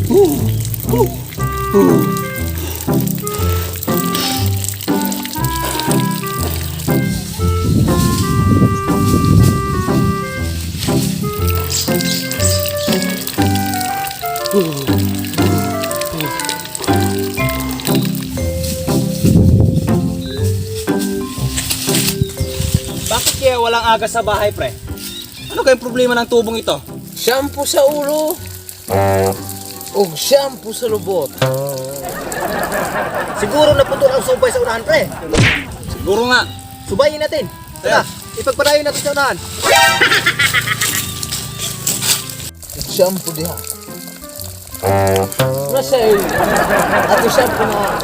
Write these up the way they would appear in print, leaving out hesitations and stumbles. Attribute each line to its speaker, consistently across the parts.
Speaker 1: Bakit kaya walang aga sa bahay, pre? Ano kayang problema ng tubong ito?
Speaker 2: Shampoo sa ulo. O shampoo sa lubot.
Speaker 3: Siguro naputol ang subay sa unahan, pre.
Speaker 1: Siguro nga.
Speaker 3: Subayin natin. Tara, ipagpadayon natin sa unahan.
Speaker 2: Shampoo diha. Nasa eh. Ato shampoo na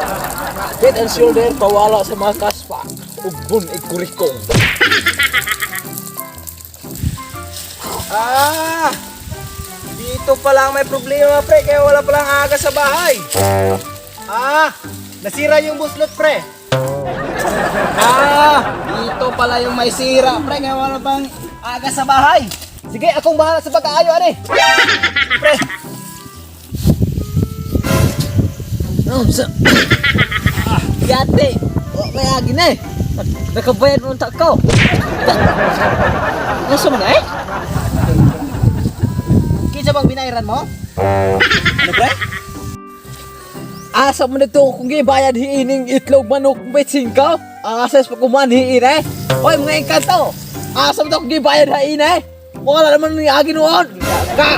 Speaker 2: Head and Shoulder pawala sa mga kaspa. Ug bun ikurikong.
Speaker 1: Ah! Dito pala ang may problema, pre. Kaya wala palang aga sa bahay.
Speaker 3: Ah, nasira yung buslot, pre.
Speaker 1: Ah! Dito pala yung may sira, pre. Kaya wala pang aga sa bahay.
Speaker 3: Sige, akong bahala sa pag-aayo, ane.
Speaker 1: Pre!
Speaker 2: Ano sa... Yate! Wa may agi na eh. Nakabayad mo ang takaw. Nasa man eh?
Speaker 3: Kinsa bang binayran mo?
Speaker 1: Ano, pre?
Speaker 2: Asa mo nito kung gibayad hiining itlog manok bitsin ka? Ang asas pa kuman hiin eh. Oy mga engkanto! Asa mo ito kung gibayad hiin eh? Wala naman ni agi noon. Ka!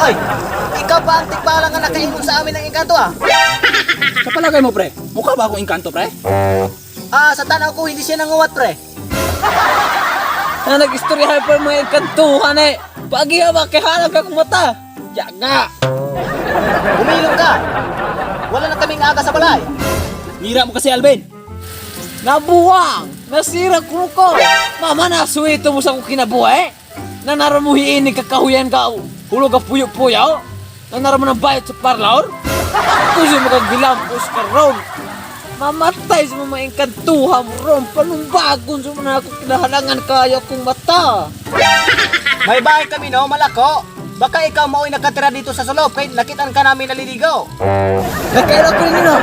Speaker 3: Ay, ikaw pa ang tikbalang nga nakaingon sa amin ng engkanto, ah.
Speaker 1: Sa palagay mo, pre? Mukha ba akong engkanto, pre?
Speaker 3: Ah, sa tanaw ko, hindi siya nanguwat, pre.
Speaker 2: Na nag-istoryahan pa yung mga engkantuhan eh. Pagiha ba kay halang ka kumata? Yaga!
Speaker 3: Umilong ka. Wala na kaming aga sa balay.
Speaker 1: Mira mo kasi, Alvin.
Speaker 2: Nabuwang! Nasira ko ko! Mama, nasuwito mo sa akong kinabuhi! Nanaro mo hiinig kakahuyan ka, hulog ka puyo-puyo! Nanaro mo ng bayot sa parlaor! Ako siya makagilampos ka ron! Mamatay sa mga engkantuha mo ron! Panumbagon sa mga ako kinahalangan kaya kong mata!
Speaker 3: May bahay kami, no? Malako. Baka ikaw mao'y nakatira dito sa sulop kay nakitaan ka namin naliligaw.
Speaker 2: Nakaila ko rin yun ah!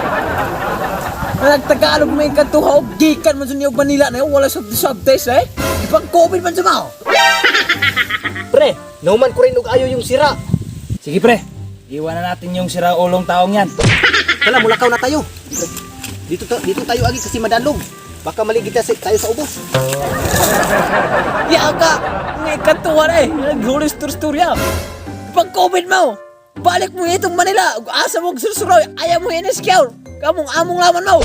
Speaker 2: Na nagtagalog mo engkantuha o gikan man sa niyo Manila na yun, wala sa subtest eh! Ipang-COVID man sa mao!
Speaker 3: Pre, nauman ko rin og ayo yung sira.
Speaker 1: Sige, pre. Iwan na natin yung sira ulong taong yan.
Speaker 3: Tala, mulakaw na tayo. Dito dito tayo agi kasi madalog. Baka maligid tayo sa ubos.
Speaker 2: Yaga! Ngay katuwa na eh! Naghulis tur-storya! Pag COVID mo! Balik mo itong Manila! Asa mo sursuroy! Ayaw mo iniskyar! Kamong among laman mo!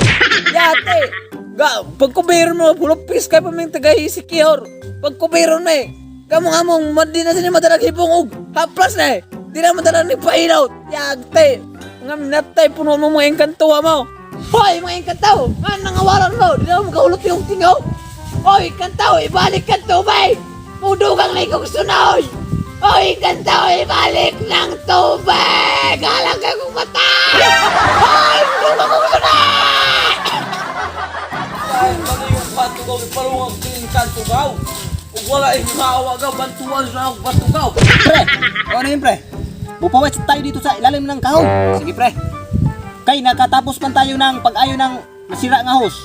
Speaker 2: Yate! Ga, pag kubiron mo, hulupis kay paming tagahisikihor! Pag kubiron mo eh! Kamong among, di na sila madalag hipong og haplas na eh! Di na madalag ni painaw! Yate! Ngam natay puno mo mga engkantuwa mo! Hoy, mga engkantaw! Nga nangawalan mo! Di na mo magkahulot yung tingaw! Hoy, kantaw, ibalik ang tubig! Mudugang na ikong sunoy! Hoy, kantaw, ibalik ng tubig! Alang kay kong mata! Hoy, mudugang kong sunoy!
Speaker 4: Ay, mga yung patugaw, ipalungang kining tugaw. Ug wala eh, maawa ka, bantuan sa akong patugaw.
Speaker 3: Pre, ano yun, pre? Bupawit tayo dito sa ilalim ng kahoy.
Speaker 1: Sige, pre.
Speaker 3: Kay nakatapos man tayo ng pag-ayo ng nasira nga hose.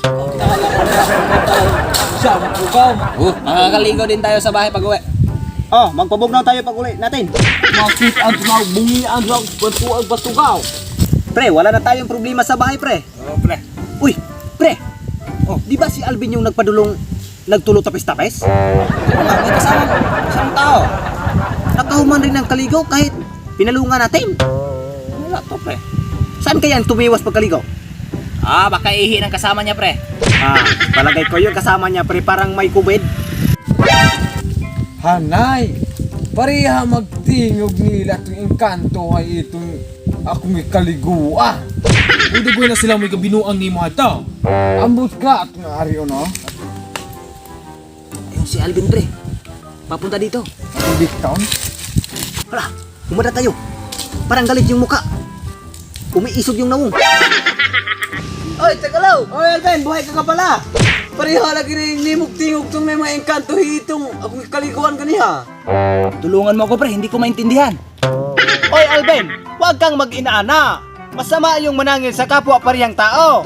Speaker 4: Shampoo gaw.
Speaker 1: Oh, makakaligo din tayo sa bahay pag uwi.
Speaker 3: Oh, magpabugnaw tayo pag uli natin.
Speaker 4: Makita ang tumaw, bungi ang tumaw, bantuan patugaw.
Speaker 3: Pre, wala na tayong problema sa bahay, pre.
Speaker 1: Oo, pre.
Speaker 3: Uy, pre. Oh, di ba si Alvin yung nagpadulong nagtulo tapis-tapis?
Speaker 1: Ano nga, may kasama isang tao.
Speaker 3: Nakahuman rin ng kaligaw kahit pinalungan natin.
Speaker 1: Wala to, pre.
Speaker 3: Saan kaya ang tumiwas pagkaligaw?
Speaker 1: Ah, baka ihi ng kasama niya, pre.
Speaker 3: Ah, palagay ko yun kasama niya, pre, parang may kubid.
Speaker 4: Hanay, pareha magtingog nila itong engkanto ay itong akong ikaligua.
Speaker 5: Udagoy na sila may kabinuang ni mo ato.
Speaker 4: Ambot ka at nga ari no?
Speaker 3: Ayun si Alvin, pre. Papunta dito.
Speaker 4: Ang big town.
Speaker 3: Hala, humada tayo. Parang galit yung muka. Umiisog yung nawong.
Speaker 2: Oy, tagalaw!
Speaker 1: Oy, Alvin, buhay ka ka pala.
Speaker 2: Pareha lagi na yung nimog-tingog itong may mga engkanto hitong akong ikaliguan kaniha.
Speaker 1: Tulungan mo ako, pre. Hindi ko maintindihan.
Speaker 3: Oy, Hoy Alvin, huwag kang mag-inaana. Masama yung manangil sa kapwa parehang tao.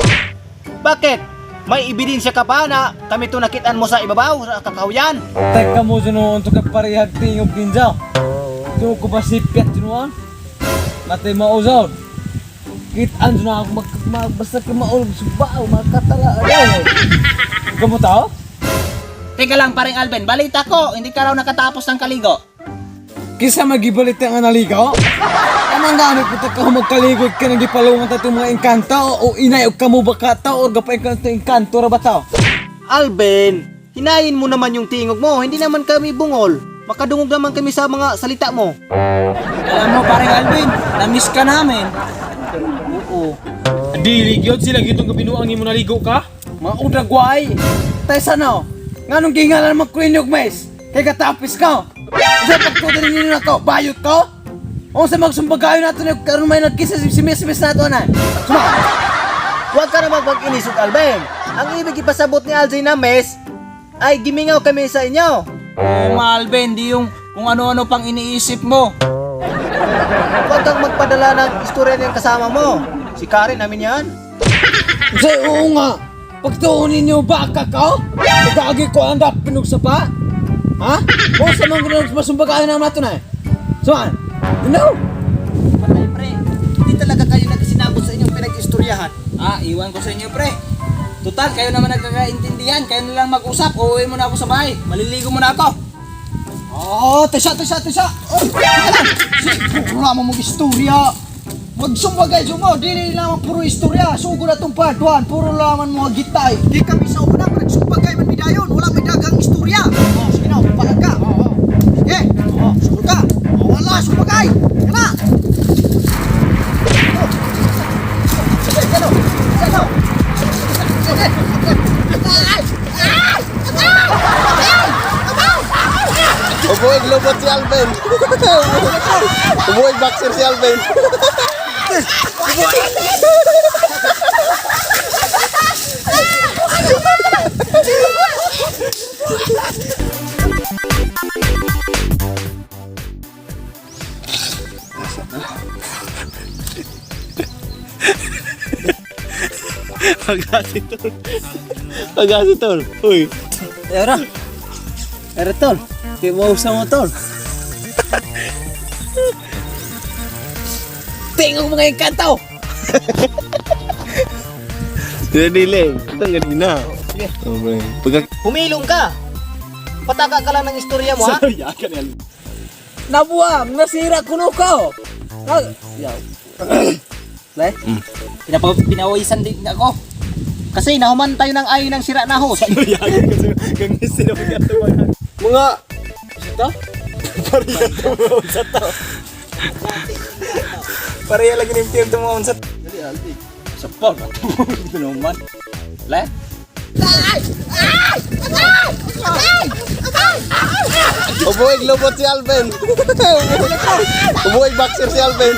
Speaker 3: Bakit? May ebidensya ka pa na kami to nakitaan mo sa ibabaw, sa kakahuyan?
Speaker 5: Teka mo sinuon to kay parehag tingog din jaw. Tuo ko ba sipyat sinuon? Matay mauzaw. Kitaan na ako mag, mag basta ka maulog subaw, makatala. Ayaw. Kamu tao?
Speaker 1: Teka lang, paring Alvin, balita ko, hindi ka raw nakatapos ng kaligo.
Speaker 5: Kisa magibalit ang analigaw? Anong gamit po ka magkaligod ka nang gipalungan ta itong mga engkanto o inay o kamo ba ka tao or gapa engkanto engkanto ra ba tao?
Speaker 3: Alvin, hinayin mo naman yung tingog mo. Hindi naman kami bungol. Makadungog naman kami sa mga salita mo.
Speaker 1: Alam mo, paring Alvin, na-miss ka namin.
Speaker 3: Oo.
Speaker 5: Dili gyud sila gitong gabinuang nimo naligo ka?
Speaker 2: Mga udragway. Taysa no. Nganong gingalan magkrinyog mes? Kay katapis ka. Sa pagtuto ninyo na ko, bayot ko? O sa magsumbagayo nato na karon may nagkisa si miss miss nato na. Suma.
Speaker 3: Huwag ka naman mag-inisog, Alvin. Ang ibig ipasabot ni Alzay na mes ay gimingaw kami sa inyo.
Speaker 1: Oo nga, Alvin, di yung kung ano-ano pang iniisip mo.
Speaker 3: Huwag kang magpadala ng istorya ng kasama mo. Si Karen namin yan.
Speaker 5: Say oo nga. Pagtuon ninyo baka ka? Pagkaagi ko ang dapinog sa pa? Ha? O sa mga gunod masumbagayo na nato na. Suma. No.
Speaker 3: Patay, pre. Hindi talaga kayo nagsinabot sa inyong pinag-istoryahan.
Speaker 1: Ah, iwan ko sa inyo, pre. Total, kayo naman nagkakaintindihan. Kayo na lang mag-usap. Uuwi muna ako sa bahay. Maliligo muna ako.
Speaker 6: Oh, tesa, tesa, tesa. Oy, teka lang. Si, wala mo mag-istorya. Magsumbagay mo, dili lamang puro istorya. Sugo na tong part 1, puro laman mga gitay. Di kami sa unang nagsumbagay man midayon, wala may dagang istorya. Oh, sige na, palag ka. Oo. Sige, oh, sugod ka. Oh, wala, sumbagay. Sige na. Oh. Sige, sige, sige. Sige, sige. Ay! Ay! Ay!
Speaker 7: Ubuig lobot si Alvin. Ubuig boxer si Alvin. Pagasi tol. Pagasi tol. Uy.
Speaker 2: Era. Era tol. Di mo sa mo tol. Tingog mga engkanto.
Speaker 7: Dili. Itong ganina. Oh, pre. Pagka
Speaker 3: Humilong ka. Pataka ka lang ng istorya mo, ha?
Speaker 2: Nabuang nasira kuno ka. Nag Yaw.
Speaker 1: Le? Pinapawisan din ako.
Speaker 3: Kasi nahuman tayo ng ayo ng sira na host.
Speaker 5: Mga
Speaker 7: Pareha lagi ni team tumuon sa
Speaker 1: Sa pa, ito naman. Le?
Speaker 7: Ubuig lobot si Alvin. Ubuig boxer si Alvin.